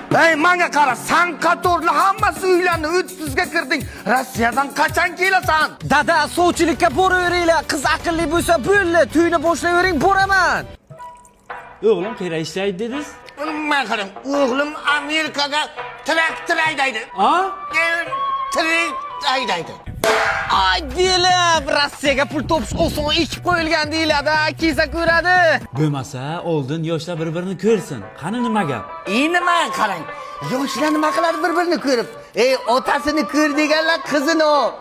Ey, menga qara, san qatorli hammasi uylandi, 30 ga kirding. Rossiyadan qachon kelasan? Dada, sovchilikka boraveringlar. Qiz aqlli bo'lsa bo'ldi, to'yni boshlayvering, boraman. O'g'lim qayerda ishlaydi dedingiz? Men qarang, o'g'lim Amerikaga traktor haydaydi. A? Trak haydaydi. Ay, delim, Rossiyaga pul topish oson ekib qo'yilgan deyiladi, kelsa ko'radi. Bo'lmasa, oldin yoshlar bir-birini ko'rsin. Qani nima gap? Endi men qarang, yoshlar nima qiladi bir-birini ko'rib? Ey, otasini ko'r deganlar qizini ol.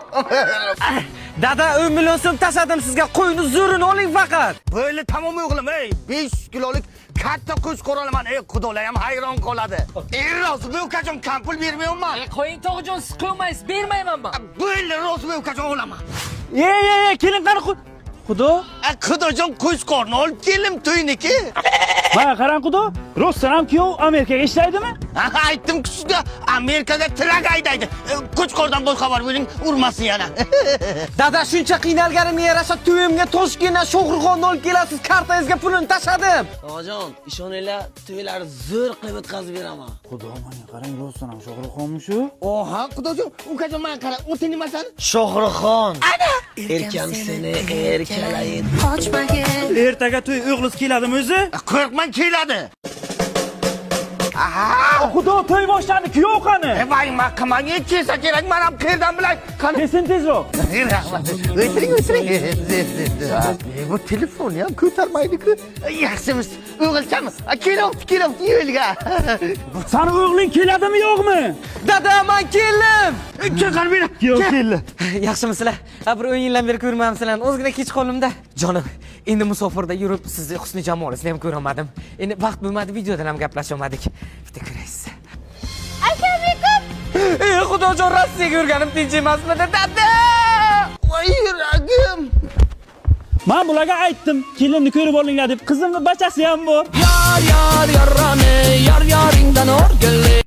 Dada, 10 million so'm tashladim sizga, qo'yni zo'rini oling faqat. Bo'ldi, tamom o'g'lim, ey, 500 kilolik katta qo'chqor olaman. Ey, xudolar ham hayron qoladi. Ey, Rozi ukajon, kam pul bermayapman. Qo'ying tog'ajon, siz qo'ymaysiz, bermayman man. Bo'ldi, Rozi ukajon olaman. Ey, ey, ey, kelin qani Xudo? Xudojon, qo'chqorni olib keldim to'yniki. Mana qarang xudo, rostdan ham kuyov Amerikaga ishlaydimi? Ha, aytdim sizga, Amerikada trak haydaydi. Qo'chqordan bo'l xabar bo'ling, urmasin yana. Dada, shuncha qiynalganimga yarasha to'yimga Toshkentdan Shohruxxonni olib kelasiz, kartangizga pulini tashladim. Tog'ajon, ishoninglar, to'ylarni zo'r qilib o'tkazib beraman. Xudo, mana qarang, rostdan ham Shohruxxonmi shu? Oha, xudojon, ukajon, mana qara, o'ti nimasan? Shohruxxon. Ana. Erkam seni erkalayin. Qochmagin. Ertaga to'y o'g'liz keladimi o'zi? Qo'rqmang, keladi. Xudo, to'y boshlandi, kuyov qani? Voy, ma qilmang, kelsa kerak, men ham qayerdan bilay. Qani? Kelsin tezroq. Rahmat. O'tiring, o'tiring. Bu telefonni ham ko'tarmaydi-ku. Yaxshimiz, o'g'ilcham, kelyapti, kelyapti yo'lga. Sani o'g'ling keladimi yo'qmi? Dada, man keldim. Kel, qani beri. Kuyov keldi. Yaxshimisizlar? Ha, bir 10 yildan beri ko'rmamsizlar. Ozgina kech qoldimda. Jonim, endi musofirda yurib sizni husni jamolingizni ham ko'rolmadim. Endi vaqt bo'lmadi, videodan ham gaplasha olmadik. Bitta ko'raysiz. Assalomu. Ey xudojon, Rossiyaga yurganim tinch emasmidi, dada? Voy, yuragim. Men bularga aytdim, kelinni ko'rib olinglar deb. Qizimning bachasi ham bor. Yar yar yarani, yar yaringdan o'rgilay.